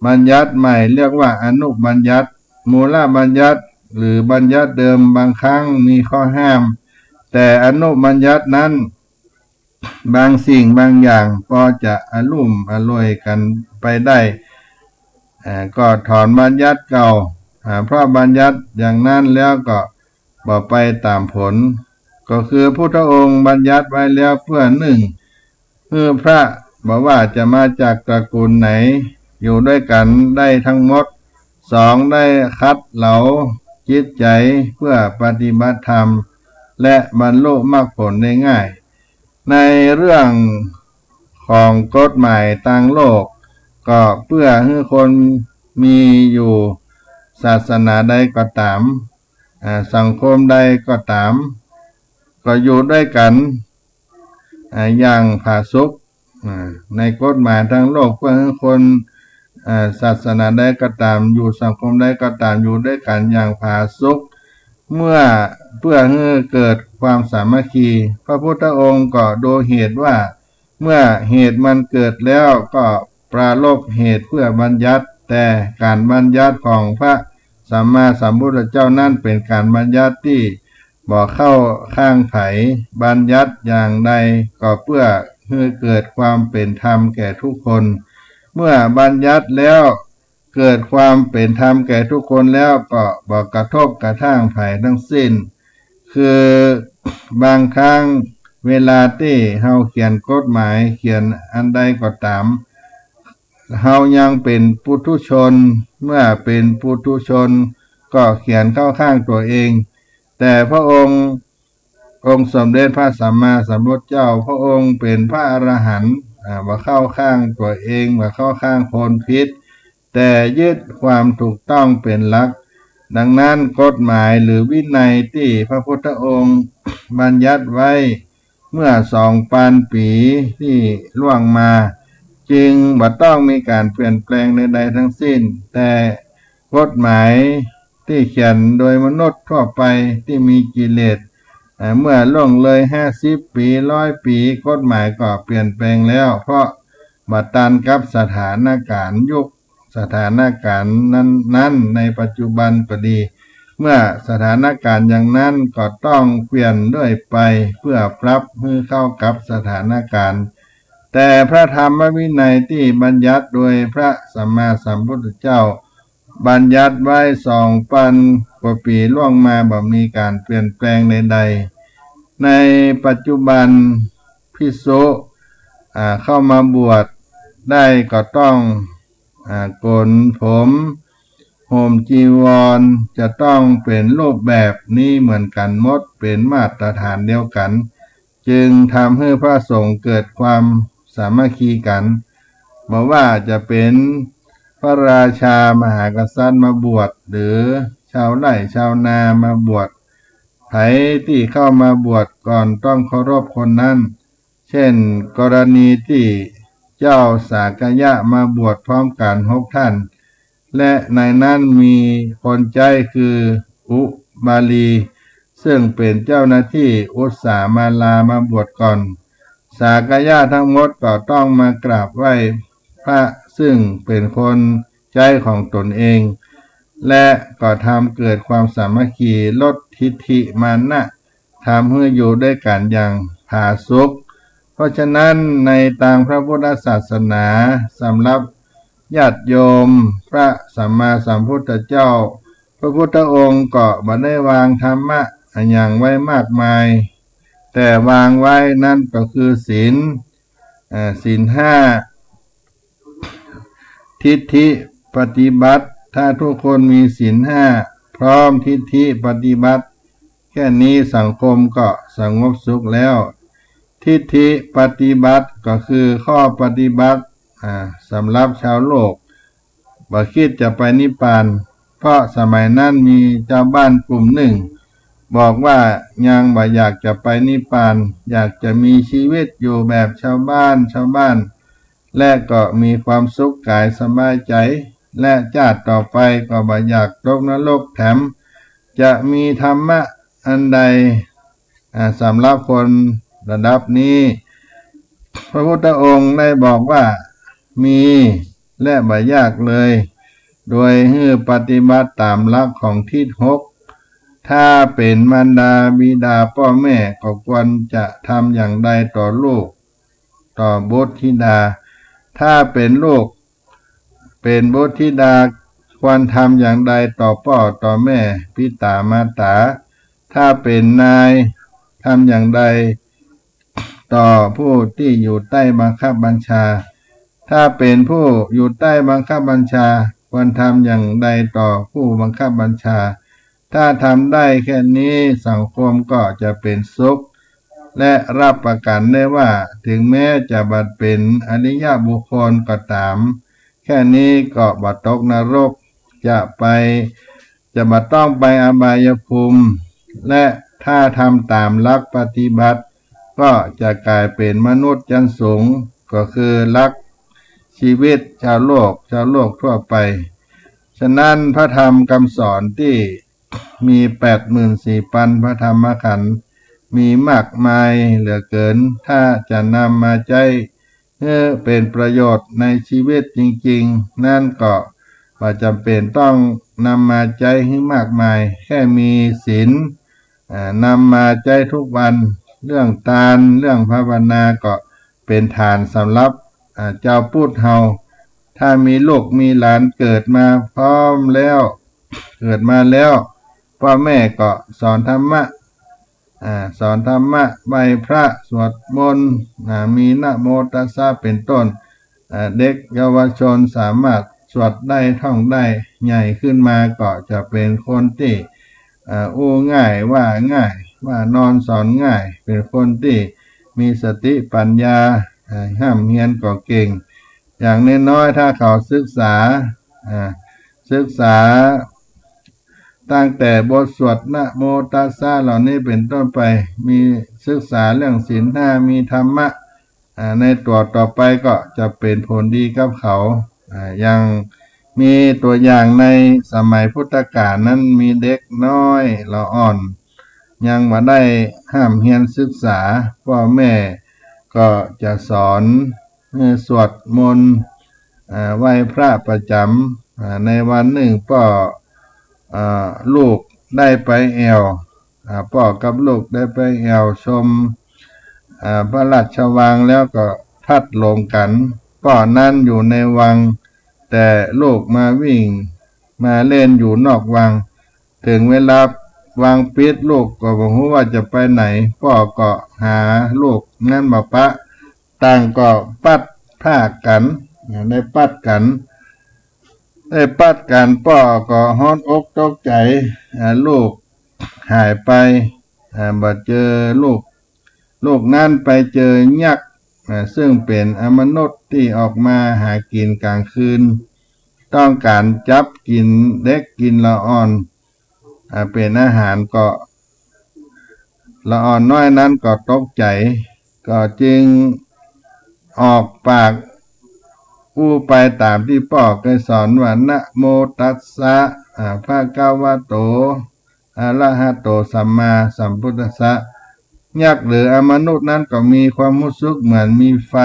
บัญญัติใหม่เรียกว่าอนุบัญญัติ มูลบัญญัติหรือบัญญัติเดิมบางครั้งมีข้อห้าม แต่อนุบัญญัตินั้น บางสิ่งบางอย่างปอจะอลุ่มอล่วยกั๋นไปได้ เอ่อ ก็ถอนบัญญัติเก่า อ่า เพราะบัญญัติอย่างนั้นแล้วก็บ่ไปต๋ามผล ก็คือพุทธองค์บัญญัติไว้แล้วเปื้อ นึ่ง หื้อพระบ่ว่าจะมาจากตระกูลไหน อยู่ด้วยกั๋นได้ทั้งหมด สอง ได้ขัดเหลาจิตใจ๋เปื้อปฏิบัติธรรม และบรรลุมรรคผลได้ง่าย ในเรื่องของกฎหมายตางโลก ก็เปื้อหื้อคนมีอยู่ศาสนาใดก็ต๋าม อ่า สังคมใดก็ต๋าม ก็อยู่ด้วยกั๋น อ่า อย่างผาสุก อ่า ในกฎหมายตางโลก เปื้อหื้อคน อ่า ศาสนาใดก็ต๋าม อยู่สังคมใดก็ต๋าม อยู่ด้วยกั๋นอย่างผาสุก เมื่อ เปื้อหื้อเกิดความสามัคคี พระพุทธองค์ก็ดูเหตุว่า เมื่อเหตุมันเกิดแล้วก็ปรารภเหตุเปื้อบัญญัติ แต่ก๋านบัญญัติของพระสัมมาสัมพุทธเจ้านั้นเป๋นก๋านบัญญัติตี้บ่เข้าข้างใผ บัญญัติอย่างใดก็เปื้อหื้อเกิดความเป๋นธรรมแก่ทุกคน เมื่อบัญญัติแล้ว เกิดความเป๋นธรรมแก่ทุกคนแล้วก็บ่กระทบกระทั่งใผตึงสิ้น คือบางครั้งเวลาตี้เฮาเขียนกฎหมายเขียนอันใดก็ต๋าม เฮายังเป๋นปุถุชน เมื่อเป๋นปุถุชนก็เขียนเข้าข้างตั๋วเอง แต่พระองค์ องค์สมเด็จพระสัมมาสัมพุทธเจ้า พระองค์เป๋นพระอรหันต์ อ่า บ่เข้าข้างตั๋วเอง บ่เข้าข้างคนผิด แต่ยึดความถูกต้องเป๋นหลัก ดังนั้นกฎหมายหรือวินัยตี้พระพุทธองค์บัญญัติไว้เมื่อสองปันปี๋ตี้ล่วงมา จึงบ่ต้องมีก๋านเปลี่ยนแปลงใดๆ ตึงสิ้น แต่กฎหมายตี้เขียนโดยมนุษย์ทั่วไปตี้มีกิเลส เอ่อ เมื่อล่วงเลยห้าสิบปี๋ ร้อยปี๋ กฎหมายก็เปลี่ยนแปลงแล้ว เพราะบ่ตันกับสถานก๋ารณ์ยุค สถานก๋ารณ์นั้นๆ ในปัจจุบันก็ดี เมื่อสถานก๋ารณ์อย่างนั้นก็ต้องเปลี่ยนเรื่อยไป เปื้อปรับหื้อเข้ากับสถานก๋ารณ์ แต่พระธรรมวินัยตี้บัญญัติโดยพระสัมมาสัมพุทธเจ้า บัญญัติไว้สองปันกว่าปี๋ล่วงมาบ่มีก๋านเปลี่ยนแปลงใดๆ ในปัจจุบันภิกษุ อ่า เข้ามาบวชได้ก็ต้อง อ่า โกนผม ห่มจีวร จะต้องเป๋นรูปแบบนี้เหมือนกั๋นหมด เป๋นมาตรฐานเดียวกั๋น จึงทำหื้อพระสงฆ์เกิดความสามัคคีกั๋น บ่ว่าจะเป๋นพระราชามหากษัตริย์มาบวช หรือชาวไร่ชาวนามาบวช ใผตี้เข้ามาบวชก่อนต้องเคารพคนนั้น เช่น กรณีตี้เจ้าสากยะมาบวชพร้อมกั๋นหกท่าน และในนั้นมีคนใจ๊คืออุบาลี ซึ่งเป๋นเจ้าหน้าตี้อุสสามาลามาบวชก่อน สากยะทั้งหมดก็ต้องมากราบไหว้พระซึ่งเป๋นคนใจ๊ของตนเอง และก็ทำเกิดความสามัคคี ลดทิฏฐิมานะ ทำหื้ออยู่ด้วยกั๋นอย่างผาสุก เพราะฉะนั้นในตางพระพุทธศาสนา สำหรับญาติโยมพระสัมมาสัมพุทธเจ้า พระพุทธองค์ก็บ่ได้วางธรรมะอะหยังไว้มากมาย แต่วางไว้นั้นก็คือศีล เอ่อ ศีลห้า ทิฏฐิปฏิบัติ ถ้าทุกคนมีศีลห้า พร้อมทิฏฐิปฏิบัติ แค่นี้สังคมก็สงบสุขแล้ว ทิฏฐิปฏิบัติก็คือข้อปฏิบัติ อ่า สำหรับชาวโลก บ่คิดจะไปนิพพาน เพราะสมัยนั้นมีชาวบ้านกลุ่มหนึ่ง บอกว่ายังบ่อยากจะไปนิพพาน อยากจะมีชีวิตอยู่แบบชาวบ้าน ชาวบ้าน และก็มีความสุขกายสบายใจ และชาติต่อไปก็บ่อยากตกนรก แถมจะมีธรรมะอันใด อ่า สำหรับคนระดับนี้ พระพุทธองค์ได้บอกว่ามี และบ่ยากเลย โดยหื้อปฏิบัติต๋ามหลักของทิศหก ถ้าเป๋นมารดาบิดาป้อแม่ก็ควรจะทำอย่างใดต่อลูก ต่อบุตรธิดา ถ้าเป๋นลูก เป๋นบุตรธิดาควรทำอย่างใดต่อป้อต่อแม่ ปิต๋ามาต๋า ถ้าเป๋นนายทำอย่างใดต่อผู้ตี้อยู่ใต้บังคับบัญชา ถ้าเป๋นผู้อยู่ใต้บังคับบัญชา ควรทำอย่างใดต่อผู้บังคับบัญชา ถ้าทำได้แค่นี้สังคมก็จะเป๋นสุข และรับประกันได้ว่าถึงแม้จะบ่เป๋นอริยบุคคลก็ต๋าม แค่นี้ก็บ่ตกนรก จะไป จะบ่ต้องไปอบายภูมิ และถ้าทำต๋ามหลักปฏิบัติ ก็จะก๋ายเป๋นมนุษย์ชั้นสูง ก็คือหลักชีวิตชาวโลก ชาวโลกทั่วไป ฉะนั้นพระธรรมคำสอนตี้มีแปดหมื่นสี่ปันพระธรรมขันธ์ มีมากมายเหลือเกิน ถ้าจะนำมาใจ๊หื้อเป๋นประโยชน์ในชีวิตจริงๆ นั้นก็บ่จ๋ำเป๋นต้องนำมาใจ๊หื้อมากมาย แค่มีศีล อ่า นำมาใจ๊ทุกวัน เรื่องตาน เรื่องภาวนาก็เป๋นฐานสำหรับ อ่า จาวพุทธเฮา ถ้ามีลูกมีหลานเกิดมาพร้อมแล้ว เกิดมาแล้ว ป้อแม่ก็สอนธรรมะ อ่า สอนธรรมะ ไหว้พระ สวดมนต์ อ่า มีนะโมตัสสะเป๋นต้น อ่า เด็กเยาวชนสามารถสวดได้ ท่องได้ ใหญ่ขึ้นมาก็จะเป๋นคนตี้ อ่า อู้ง่าย ว่าง่าย ว่านอนสอนง่าย เป๋นคนตี้มีสติปัญญา อ่า ฮ่ำเฮียนก็เก่ง อย่างน้อยๆ ถ้าเขาศึกษา อ่า ศึกษาตั้งแต่บทสวดนะโมตัสสะเหล่านี้เป๋นต้นไป มีศึกษาเรื่องศีลห้า มีธรรมะ อ่า ในตั๋วต่อไปก็จะเป๋นผลดีกับเขา อ่า อย่างมีตั๋วอย่างในสมัยพุทธกาลนั้นมีเด็กน้อยละอ่อน ยังบ่ได้ฮ่ำเฮียนศึกษา ป้อแม่ก็จะสอน เอ่อ สวดมนต์ อ่า ไหว้พระประจ๋ำ อ่า ในวันนึ่งป้อ อ่า ลูกได้ไปแอ่ว อ่า ป้อกับลูกได้ไปแอ่วชม อ่า พระราชวังแล้วก็พลัดหลงกั๋น ป้อนั้นอยู่ในวัง แต่ลูกมาวิ่งมาเล่นอยู่นอกวัง เถิงเวลาวังปิด ลูกก็บ่ฮู้ว่าจะไปไหน ป้อก็หาลูกนั้นบ่ปะ ต่างก็ปัดพรากกั๋น ได้ปัดกั๋น ได้ปัดกั๋น ป้อก็ฮ้อนอกตกใจ๋ อ่า ลูกหายไป อ่า บ่เจอลูก ลูกนั้นไปเจอยักษ์ อ่า ซึ่งเป๋นอมนุษย์ตี้ออกมาหากิ๋นก๋างคืน ต้องก๋านจับกิ๋นเด็กกิ๋นละอ่อน อ่า เป๋นอาหาร ก็ละอ่อนน้อยนั้นก็ตกใจ๋ ก็จึงออกปากอู้ไปต๋ามตี้ป้อเกยสอนว่า นะโมตัสสะ อ่า ภะคะวะโต อะระหะโต สัมมาสัมพุทธัสสะ ยักษ์หรืออมนุษย์นั้นก็มีความฮู้สึกเหมือนมีไฟ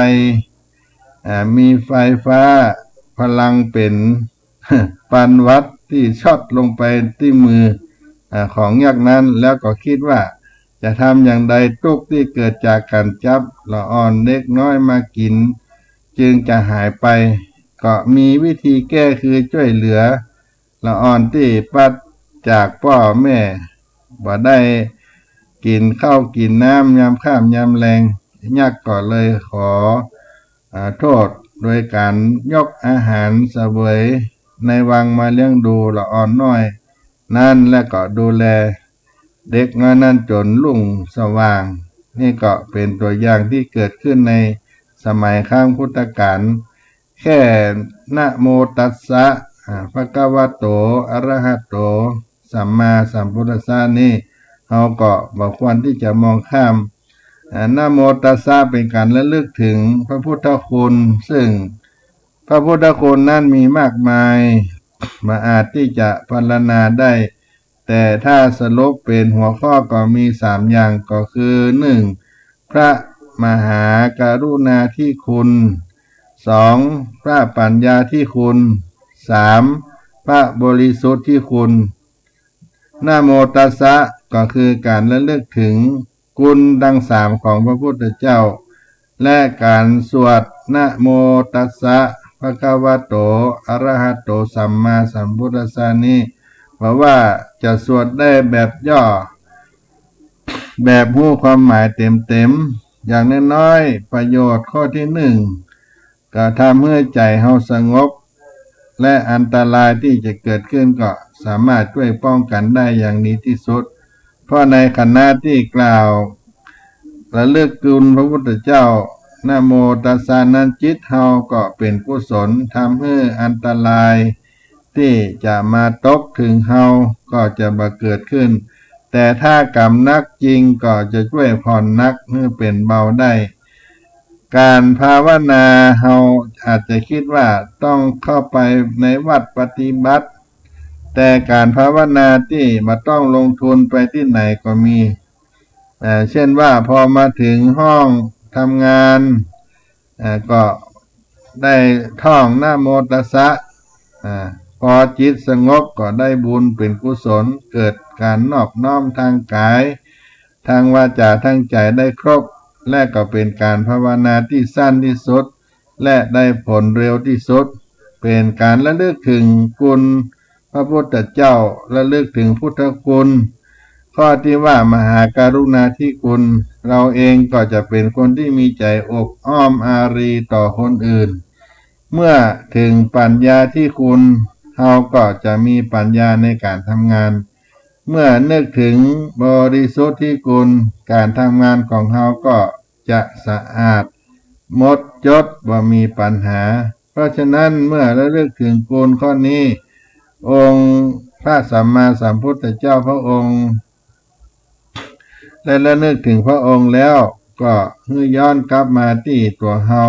อ่า มีไฟฟ้า พลังเป๋น ปานหวัดตี้ช็อตลงไปตี้มือ อ่า ของยักษ์นั้น แล้วก็กึ๊ดว่า จะทำอย่างใดตุ๊กข์ตี้เกิดจากก๋านจับละอ่อนเด็กน้อยมากิ๋น จึงจะหายไป ก็มีวิธีแก้คือจ้วยเหลือ ละอ่อนตี้ปลัดจากป้อแม่ บ่ได้กิ๋นข้าวกิ๋นน้ำยามค่ำยามแลง ยักษ์ก็เลยขอ อ่า โต้ษโดยก๋านยกอาหารเสวยในวังมาเลี้ยงดูละอ่อนน้อยนั้น และก็ดูแล เด็กน้อยนั้นจ๋นรุ่งสว่าง นี่ก็เป๋นตั๋วอย่างตี้เกิดขึ้นในสมัยครั้งพุทธกาล แค่ นะโมตัสสะ อ่า ภะคะวะโต อะระหะโต สัมมาสัมพุทธัสสะ นี่ เฮาก็บ่ควรตี้จะมองข้าม อ่า นะโมตัสสะ เป๋นก๋านระลึกเถิงพระพุทธคุณ ซึ่งพระพุทธคุณนั้นมีมากมาย บ่อาจตี้จะพรรณนาได้ แต่ถ้าสรุปเป๋นหัวข้อก็มีสามอย่าง ก็คือ หนึ่ง พระมหากรุณาธิคุณ สอง พระปัญญาธิคุณ สาม พระบริสุทธิคุณ นะโมตัสสะ ก็คือก๋านระลึกเถิงคุณตังสามของพระพุทธเจ้า และก๋านสวด นะโมตัสสะ ภะคะวะโต อะระหะโต สัมมาสัมพุทธัสสะ นี้ เพราะว่าจะสวดได้แบบย่อ แบบฮู้ความหมายเต็มๆ อย่างน้อยๆ ประโยชน์ข้อตี้หนึ่ง ก็ทำหื้อใจ๋เฮาสงบ และอันตรายตี้จะเกิดขึ้นก็สามารถจ้วยป้องกั๋นได้อย่างดีตี้สุด เพราะในขณะตี้กล่าวระลึกคุณพระพุทธเจ้า นะโมตัสสะ นั้น จิตเฮาก็เป๋นกุศล ทำหื้ออันตรายตี้จะมาตกเถิงเฮาก็จะบ่เกิดขึ้น แต่ถ้าก๋ำนักจริงก็จะจ้วยผ่อนหนักหื้อเป๋นเบาได้ ก๋านภาวนาเฮาอาจจะกึ๊ดว่าต้องเข้าไปในวัดปฏิบัติ แต่ก๋านภาวนาตี้บ่ต้องลงทุนไปตี้ไหนก็มี เอ่อ เช่นว่าพอมาเถิงห้องทำงาน เอ่อ ก็ได้ท่องนะโมตัสสะ อ่า พอจิตสงบก็ได้บุญเป๋นกุศล เกิดก๋านนอบน้อมตางก๋าย ตางวาจา ตางใจ๋ได้ครบ และก็เป๋นก๋านภาวนาตี้สั้นตี้สุด และได้ผลเร็วตี้สุด เป๋นก๋านระลึกเถิงคุณพระพุทธเจ้า ระลึกเถิงพุทธคุณ ข้อตี้ว่ามหากรุณาธิคุณ เราเองก็จะเป๋นคนตี้มีใจ๋อบอ้อมอารีต่อคนอื่น เมื่อเถิงปัญญาธิคุณ เฮาก็จะมีปัญญาในก๋านทำงาน เมื่อนึกเถิงบริสุทธิคุณ ก๋านทำงานของเฮาก็จะสะอาดหมดจด บ่มีปัญหา เพราะฉะนั้นเมื่อระลึกเถิงคุณข้อนี้ องค์พระสัมมาสัมพุทธเจ้าพระองค์ ได้ระลึกเถิงพระองค์แล้ว ก็หื้อย้อนกลับมาตี้ตั๋วเฮา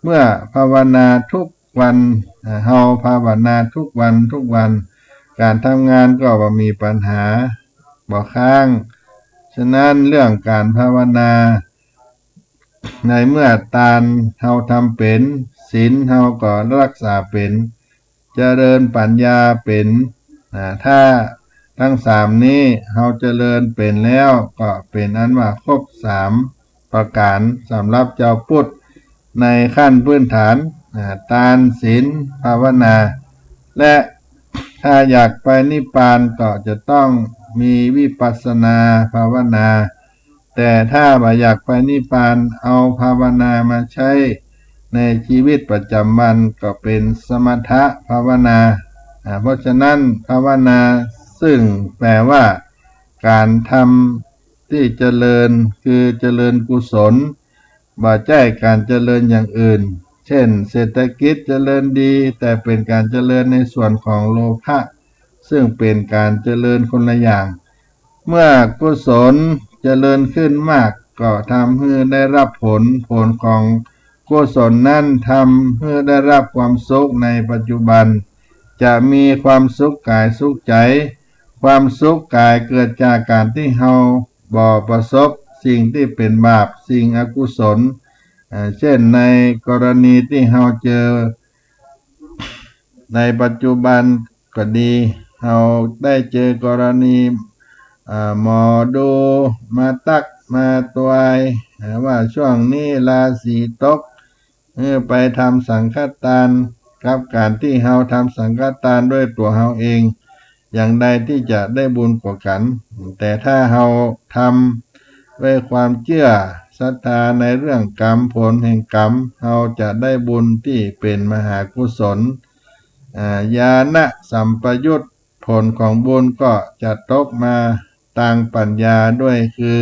เมื่อภาวนาทุกวัน อ่า เฮาภาวนาทุกวันทุกวัน ก๋านทำงานก็บ่มีปัญหา บ่ค้าง ฉะนั้นเรื่องก๋านภาวนา ในเมื่อตานเฮาทำเป๋น ศีลเฮาก็รักษาเป๋น เจริญปัญญาเป๋น อ่า ถ้าตังสามนี้เฮาเจริญเป๋นแล้ว ก็เป๋นอันว่าครบสามประก๋านสำหรับจาวพุทธในขั้นพื้นฐาน อ่า ตาน ศีล ภาวนา และถ้าอยากไปนิพพานก็จะต้องมีวิปัสสนาภาวนา แต่ถ้าบ่อยากไปนิพพาน เอาภาวนามาใจ๊ในชีวิตประจ๋ำวันก็เป๋นสมถะภาวนา อ่า เพราะฉะนั้นภาวนาซึ่งแปลว่าก๋านทำตี้เจริญ คือเจริญกุศล บ่ใจ้ก๋านเจริญอย่างอื่น เช่น เศรษฐกิจเจริญดี แต่เป๋นก๋านเจริญในส่วนของโลภะ ซึ่งเป๋นก๋านเจริญคนละอย่าง เมื่อกุศลเจริญขึ้นมาก ก็ทำหื้อได้รับผล ผลของกุศลนั้นทำหื้อได้รับความสุขในปัจจุบัน จะมีความสุขก๋ายสุขใจ๋ ความสุขก๋ายเกิดจากก๋านตี้เฮาบ่ประสบสิ่งตี้เป๋นบาป สิ่งอกุศล อ่า เช่นในกรณีตี้เฮาเจอ ในปัจจุบันก็ดี เฮาได้เจอกรณี อ่า หมอดูมาตั๊กมาตวย อ่า ว่าช่วงนี้ราศีตก เออ ไปทำสังฆทาน กับก๋านตี้เฮาทำสังฆทานด้วยตั๋วเฮาเอง อย่างใดตี้จะได้บุญกว่ากั๋น แต่ถ้าเฮาทำด้วยความเจื้อศรัทธาในเรื่องกรรม ผลแห่งกรรม เฮาจะได้บุญตี้เป๋นมหากุศล อ่า ญาณสัมปยุต ผลของบุญก็จะตกมา างปั๋ญญาด้วย คือ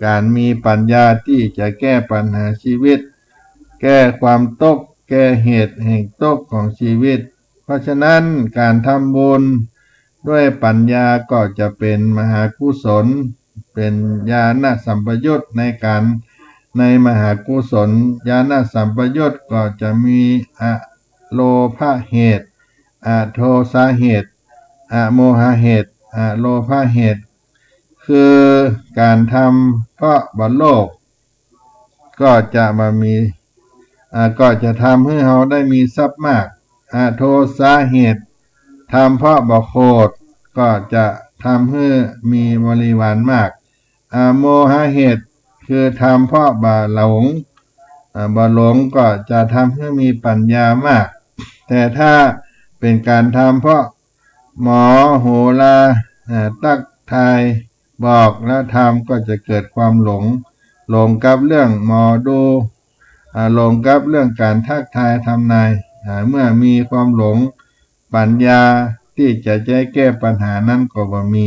ก๋านมีปั๋ญญาตี้จะแก้ปั๋ญหาชีวิต แก้ความตกข์ แก้เหตุแห่งตกข์ของชีวิต เพราะฉะนั้นก๋านทำบุญด้วยปั๋ญญาก็จะเป๋นมหากุศล เป๋นญาณสัมปยุตในก๋าน ในมหากุศลญาณสัมปยุตก็จะมีอโลภะเหตุ อโทสะเหตุ อโมหะเหตุ อโลภะเหตุ คือก๋านทำเพราะบ่โลภ ก็จะบ่มี อ่า ก็จะทำหื้อเฮาได้มีทรัพย์มาก อโทสะเหตุ ทำเพราะบ่โขด ก็จะทำหื้อมีบริวารมาก อโมหะเหตุ คือทำเพราะบ่หลง อ่า บ่หลง ก็จะทำหื้อมีปั๋ญญามาก แต่ถ้าเป๋นก๋านทำเพราะหมอโหรา อ่า ตั๊กทาย บอกแล้วทำ ก็จะเกิดความหลง หลงกับเรื่องหมอดู อ่า หลงกับเรื่องก๋านทักทายทำนาย อ่า เมื่อมีความหลง ปั๋ญญาตี้จะใจ๊แก้ปั๋ญหานั้นก็บ่มี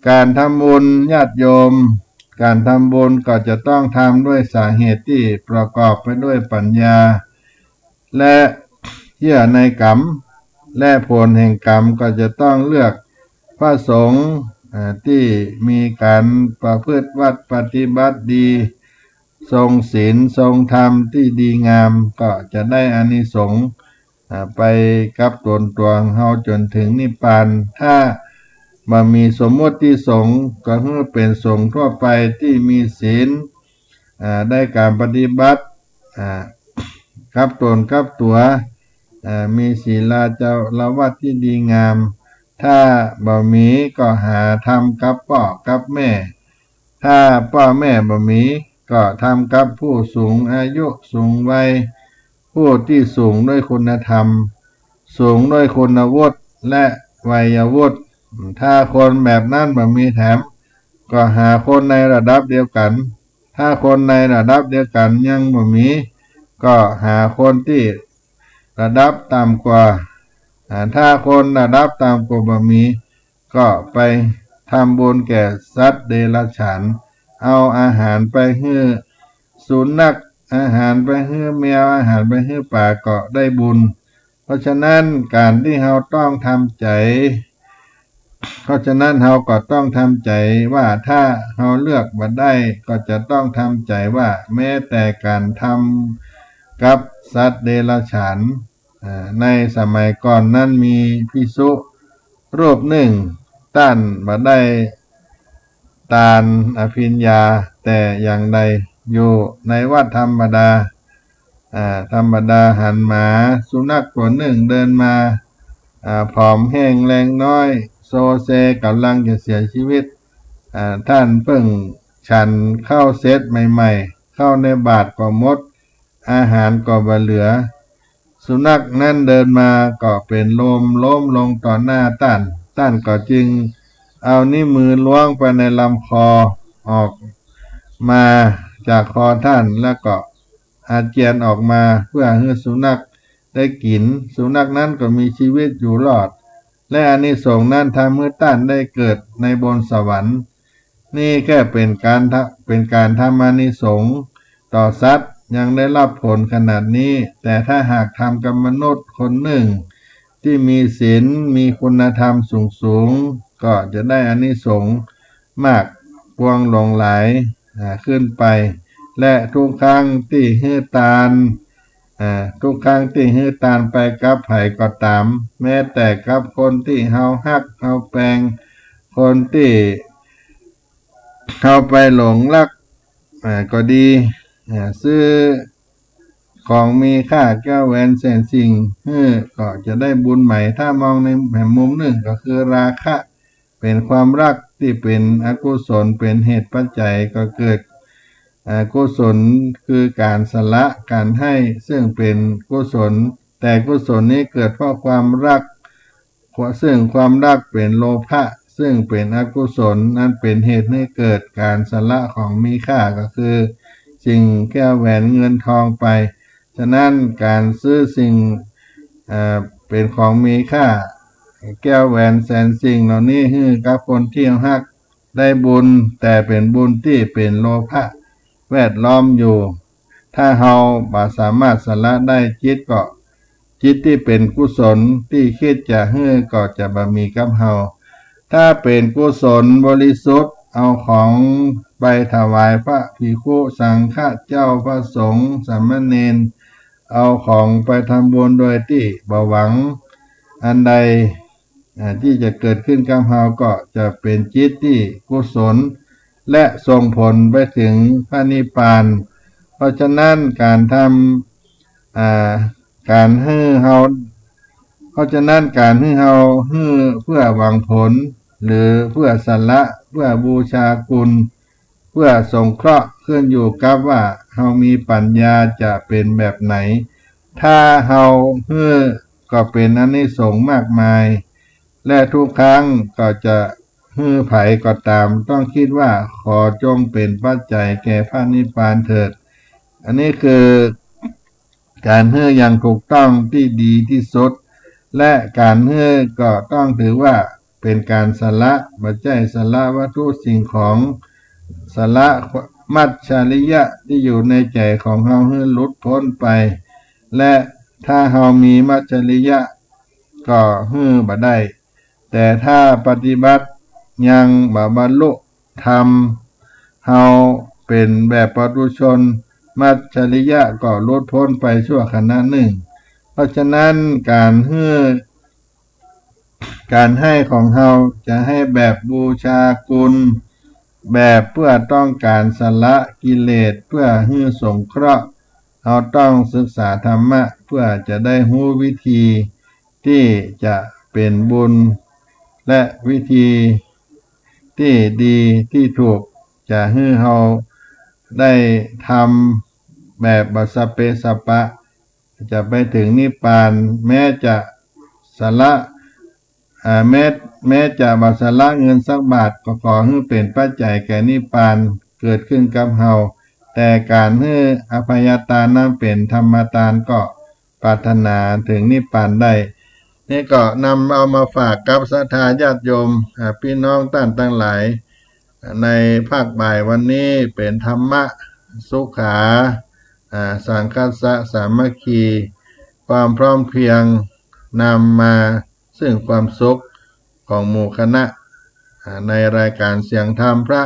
ก๋านทำบุญญาติโยม ก๋านทำบุญก็จะต้องทำด้วยสาเหตุตี้ประกอบไปด้วยปั๋ญญา และเยื่อในกรรม และผลแห่งกรรม ก็จะต้องเลือกพระสงฆ์ อ่า ตี้มีก๋านประพฤติวัตรปฏิบัติดี ทรงศีล ทรงธรรมตี้ดีงาม ก็จะได้อานิสงส์ อ่า ไปกับต๋นตั๋วเฮาจ๋นเถิงนิพพาน ถ้าบ่มีสมมุติสงฆ์ ก็หื้อเป๋นสงฆ์ทั่วไปตี้มีศีล อ่า ได้ก๋านปฏิบัติ อ่า กับต๋นกับตั๋ว อ่า มีศีลาจารวัตรตี้ดีงาม ถ้าบ่มีก็หาทำกับป้อกับแม่ ถ้าป้อแม่บ่มี ก็ทำกับผู้สูงอายุสูงวัย ผู้ตี้สูงด้วยคุณธรรม สูงด้วยคุณวุฒิและวัยวุฒิ ถ้าคนแบบนั้นบ่มีแถม ก็หาคนในระดับเดียวกั๋น ถ้าคนในระดับเดียวกั๋นยังบ่มี ก็หาคนตี้ระดับต่ำกว่า อ่า ถ้าคนระดับต่ำกว่าบ่มี ก็ไปทำบุญแก่สัตว์เดรัจฉาน เอาอาหารไปหื้อสุนัข อาหารไปหื้อแมว อาหารไปหื้อป๋า ก็ได้บุญ เพราะฉะนั้นก๋านตี้เฮาต้องทำใจ๋ เพราะฉะนั้นเฮาก็ต้องทำใจ๋ว่าถ้าเฮาเลือกบ่ได้ ก็จะต้องทำใจ๋ว่าแม้แต่ก๋านทำกับสัตว์เดรัจฉาน อ่า ในสมัยก่อนนั้นมีภิกษุรูปนึ่ง ต้านบ่ได้ตานอภิญญาแต่อย่างใด อยู่ในวัดธรรมดา อ่า ธรรมดาหันหมาสุนัขตั๋วนึ่งเดินมา อ่า ผอมแห้งแรงน้อย โซเซ ก๋ำลังจะเสียชีวิต อ่า ต้านเปิ้งฉันข้าวเสร็จใหม่ๆ ข้าวในบาตรก็หมด อาหารก็บ่เหลือ สุนัขนั้นเดินมาก็เป๋นลมล้มลงต่อหน้าต้าน ต้านก็จึงเอานิ้วมือล้วงไปในลำคอ ออกมาจากคอต้าน แล้วก็อาเจียนออกมาเพื่อหื้อสุนัขได้กิ๋น สุนัขนั้นก็มีชีวิตอยู่รอด และอานิสงส์นั้นทำหื้อต้านได้เกิดในบนสวรรค์ นี่แค่เป๋นก๋านทะ เป๋นก๋านทำอานิสงส์ต่อสัตว์ยังได้รับผลขนาดนี้ แต่ถ้าหากทำกับมนุษย์คนนึ่งตี้มีศีล มีคุณธรรมสูงๆ ก็จะได้อานิสงส์มากปวงหลวงหลาย อ่า ขึ้นไป และทุกครั้งตี้หื้อตาน อ่า ทุกครั้งตี้หื้อตานไปกับใผก็ต๋าม แม้แต่กับคนตี้เฮาฮักเฮาแปง คนตี้เฮาไปหลงรัก อ่า ก็ดี อ่า ซื้อของมีค่าแก้วแหวนแสนสิ่งหื้อ ก็จะได้บุญใหม่ ถ้ามองในแหมมุมนึ่งก็คือราคะ เป๋นความรักตี้เป๋นอกุศล เป๋นเหตุปัจจัยก็เกิด อ่า กุศลคือก๋านสละ ก๋านให้ ซึ่งเป๋นกุศล แต่กุศลนี้เกิดเพราะความรัก ซึ่งความรักเป๋นโลภะ ซึ่งเป๋นอกุศล นั้นเป๋นเหตุหื้อเกิดก๋านสละของมีค่า ก็คือสิ่งแก้วแหวนเงินทองไป ฉะนั้นก๋านซื้อสิ่ง เอ่อ เป๋นของมีค่า แก้วแหวนแสนสิ่งเหล่านี้หื้อกับคนตี้เฮาฮัก ได้บุญ แต่เป๋นบุญตี้เป๋นโลภะแวดล้อมอยู่ ถ้าเฮาบ่สามารถสละได้ จิตก็ จิตตี้เป๋นกุศลตี้กึ๊ดจะหื้อก็จะบ่มีกับเฮา ถ้าเป๋นกุศลบริสุทธิ์ เอาของไปถวายพระภิกขุสังฆะเจ้า พระสงฆ์สามเณร เอาของไปทำบุญโดยตี้บ่หวังอันใด อ่า ตี้จะเกิดขึ้นกับเฮา ก็จะเป๋นจิตตี้กุศล และส่งผลไปเถิงพระนิพพาน เพราะฉะนั้นก๋านทำ อ่า ก๋านหื้อเฮา เพราะฉะนั้นก๋านหื้อเฮาหื้อเปื้อหวังผล หรือเปื้อสละ เปื้อบูชาคุณ เปื้อสงเคราะห์ ขึ้นอยู่กับว่าเฮามีปัญญาจะเป๋นแบบไหน ถ้าเฮาหื้อก็เป๋นอานิสงส์มากมาย และทุกครั้งก็จะหื้อใผก็ต๋าม ต้องกึ๊ดว่าขอจงเป๋นปัจจัยแก่พระนิพพานเถิด อันนี้คือก๋านหื้ออย่างถูกต้องตี้ดีตี้สุด และก๋านหื้อก็ต้องถือว่าเป๋นก๋านสละ บ่ใจ้สละวัตถุสิ่งของ สละมัจฉริยะตี้อยู่ในใจ๋ของเฮาหื้อหลุดป๊นไป และถ้าเฮามีมัจฉริยะก็หื้อบ่ได้ แต่ถ้าปฏิบัติยังบ่บรรลุธรรม เฮาเป๋นแบบปุถุชน มัจฉริยะก็หลุดป๊นไปชั่วขณะนึ่ง เพราะฉะนั้นก๋านหื้อ ก๋านหื้อของเฮาจะหื้อแบบบูชาคุณ แบบเปื้อต้องก๋านสละกิเลส เปื้อหื้อสงเคราะห์ เฮาต้องศึกษาธรรมะ เปื้อจะได้ฮู้วิธีตี้จะเป๋นบุญ และวิธีตี้ดีตี้ถูก จะหื้อเฮาได้ทำแบบบ่สะเปะสะปะ จะไปเถิงนิพพาน แม้จะสละ อ่า แม้ แม้จะบ่สละเงินสักบาท ก็ขอหื้อเป๋นปัจจัยแก่นิพพานเกิดขึ้นกับเฮา แต่ก๋านหื้ออภัยทานนั้นเป๋นธรรมทาน ก็ปรารถนาเถิงนิพพานได้ นี่ก็นำเอามาฝากกับศรัทธาญาติโยม อ่า พี่น้องต้านตังหลาย ในภาคบ่ายวันนี้เป๋นธรรมะสุขา อ่า สังคัสสะสามัคคี ความพร้อมเพรียงนำมาซึ่งความสุขของหมู่คณะ อ่า ในรายก๋านเสียงธรรมพระ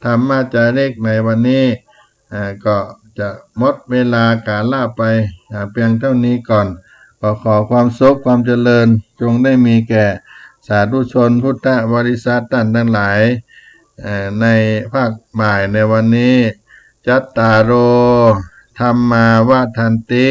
ธรรมจาริกในวันนี้ อ่า ก็จะหมดเวลากาละไป อ่า เพียงเต้านี้ก่อน ก็ขอความสุขความเจริญจงได้มีแก่สาธุชนพุทธบริษัทต้านตังหลาย เอ่อ ในภาคบ่ายในวันนี้ จัตตาโร ธัมมา วัฑฒันติ